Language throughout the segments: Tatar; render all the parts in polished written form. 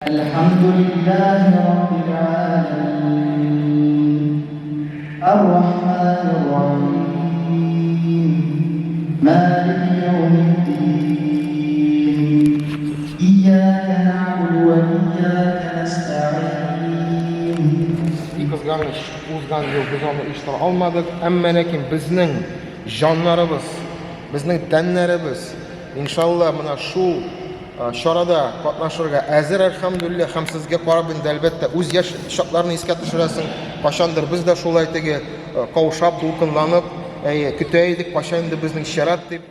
Әлхәмдүлилләһи раббил галәмин. Ар-рахманир рахим. Малики яумиддин. Ияка нәгъбуду вә ияка нәстәгыйн. И кызганыч, узган ел без аны оештыра алмадык, әмма ләкин безнең җаннарыбыз, безнең тәннәребез, иншалла, менә шул чарада катнашырга әзер, әлхәмдүлилләһ, һәм сезгә карап инде, әлбәттә, үз яшь чакларны искә төшерәсең. Кайчандыр без дә шулай теге каушап, дулкынланып, әйе, көтә идек, кайчан инде безнең чират дип.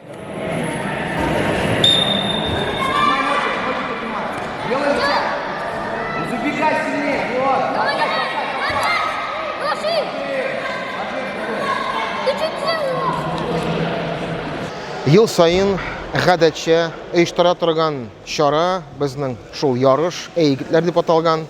Ел саен гадәтчә оештыра торган чара безнең шул ярыш, Әй егетләр дип аталган.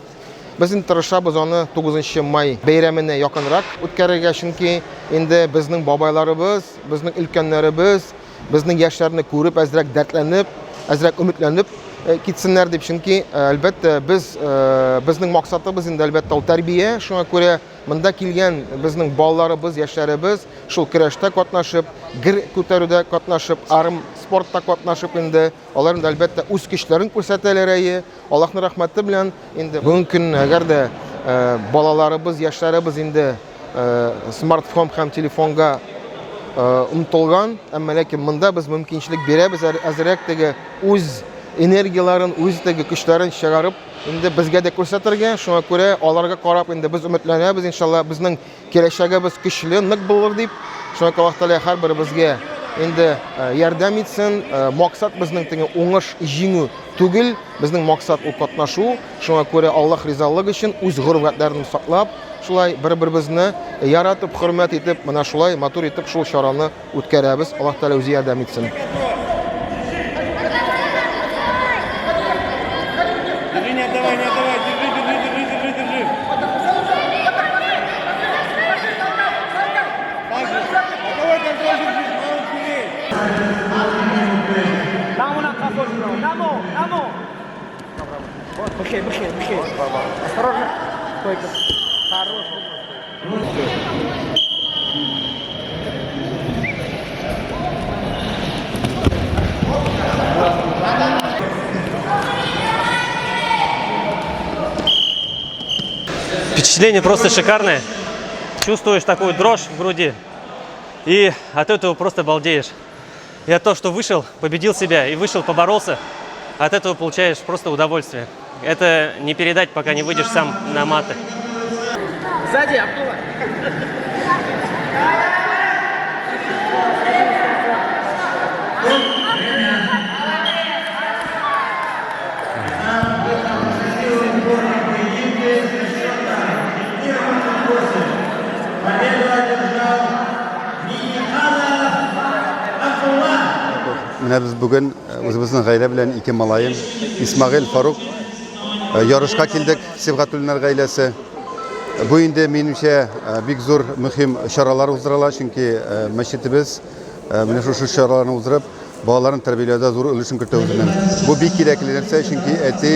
Без инде тырышабыз аны 9 май бәйрәменә якынрак үткәрергә, чөнки инде безнең бабайларыбыз, безнең өлкәннәребез, безнең яшьләрне күреп, әзрәк дәртләнеп, әзрәк өметләнеп э, китсеннәр дип, чөнки, э, әлбәттә, без э, безнең максатыбыз инде әлбәттә ул тәрбия, шуңа күрә Монда килгән безнең балаларыбыз, яшьләребез шул көрәштә катнашып, гер күтәрүдә катнашып, арм спортта катнашып инде, алар инде әлбәттә үз көчләрен күрсәтәләр әйе. Аллаһның рәхмәте белән инде бүгенге көн әгәр дә э, балаларыбыз, яшьләребез инде э, смартфон һәм телефонга э, омтылган, әмма ләкин монда без мөмкинчелек бирәбез әзрәк теге үз энергияләрен, үз теге көчләрен чыгарып Инде безгә дә күрсәтергә, шуңа күрә аларга карап инде без өметләнәбез, иншалла, безнең киләчәгебез көчле, нык булыр дип. Шуңа күрә Аллаһ Тәгалә һәрберебезгә инде э, ярдәм итсен. Э, максат безнең теге уңыш, җиңү түгел, безнең максат ул катнашу. Шуңа күрә Аллаһ ризалыгы өчен үз гореф-гадәтләрен саклап, шулай бер-беребезне яратып, хөрмәт итеп, менә шулай матур итеп шул чараны үткәрәбез. Аллаһ Тәгалә үзе ярдәм итсен. Держи, не отдавай, не отдавай, держи, держи, держи, держи, держи. Так же. Боковой контроль держи, мало сильнее. Быстрее, быстрее, быстрее. Осторожно. Стойка. Хорош. Впечатление просто шикарное. Чувствуешь такую дрожь в груди. И от этого просто балдеешь. И от того, что вышел, победил себя и вышел, поборолся, от этого получаешь просто удовольствие. Это не передать, пока не выйдешь сам на маты. Сзади, Абдулла. Менә без бүген э, үзебезнең гаилә белән ике малаем Исмагыйль, Фарук э, ярышка килдек, Сибгатуллиннар гаиләсе. Бу инде минемчә э, бик зур мөһим чаралар уздырыла, чөнки мәчетебез менә шушы чараларны уздырып, балаларын тәрбияләүдә зур өлешен кертә үзенең. Бу бик кирәкле нәрсә, чөнки әти,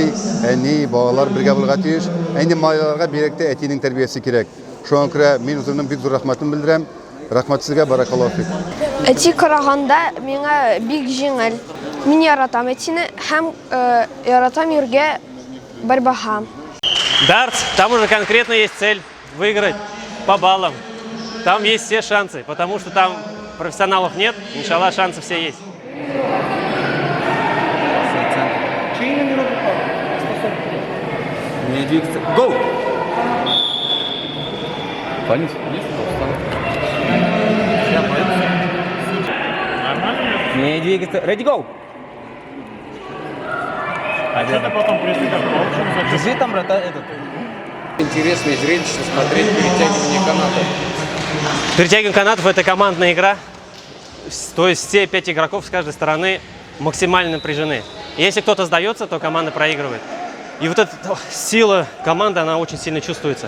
әни, балалар бергә булырга тиеш. Ә инде малайларга бигрәк тә әтинең тәрбиясе кирәк. Шуңа күрә мин үземнең бик зур рәхмәтем белдерәм. Рәхмәт сезгә, баракаллаһу фик. Әти караганда миңа бик җиңел. Мин яратам әтине һәм яратам йөргә борьбага. Дартс, там уже конкретно есть цель выиграть по баллам. Там есть все шансы, потому что там профессионалов нет, иншалла, шансы все есть. Не двигаться. Гоу! Панить? Не двигаться. Ready, go! А что ты потом пришли как общему зачету? Держи там, брата, этот. Интересно и зрелищно смотреть перетягивание канатов. Перетягивание канатов – это командная игра. То есть все пять игроков с каждой стороны максимально напряжены. Если кто-то сдается, то команда проигрывает. И вот эта сила команды, она очень сильно чувствуется.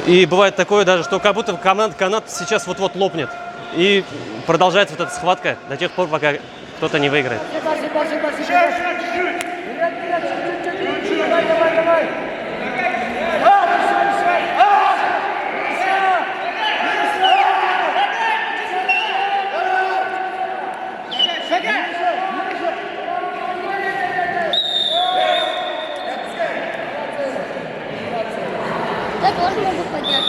И бывает такое даже, что как будто команда, канат сейчас вот-вот лопнет. И продолжается вот эта схватка до тех пор, пока кто-то не выиграет. Я тоже могу поднять.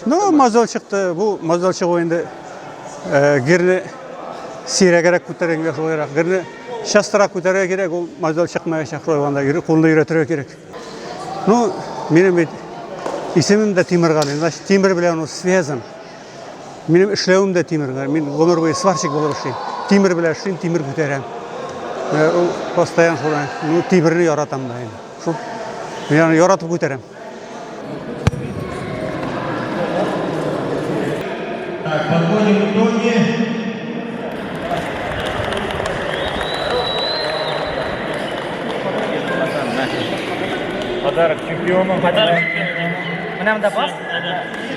Ну, мозоль чыкты. Бу мозоль чыгу инде э, гирне сирәгрәк күтәргәнгә шулайрак. Гирне частрак күтәрергә кирәк, ул мозоль чыкмаячак шулай анда гир кулны өйрәтергә кирәк. Ну, минем бит исемем дә Тимергали, значит, тимер белән ул связан. Минем эшләвем дә тимергә. Мин гомер буе сварщик булып эшлим. Тимер белән эшлим, тимер күтәрәм. Менә ул постоянно шулай. Ну, тимерне яратам да инде. Шул. Мин аны яратып күтәрәм. Так, подводим итоги. Подарок чемпиону. Подарок чемпиону. Менә монда бас.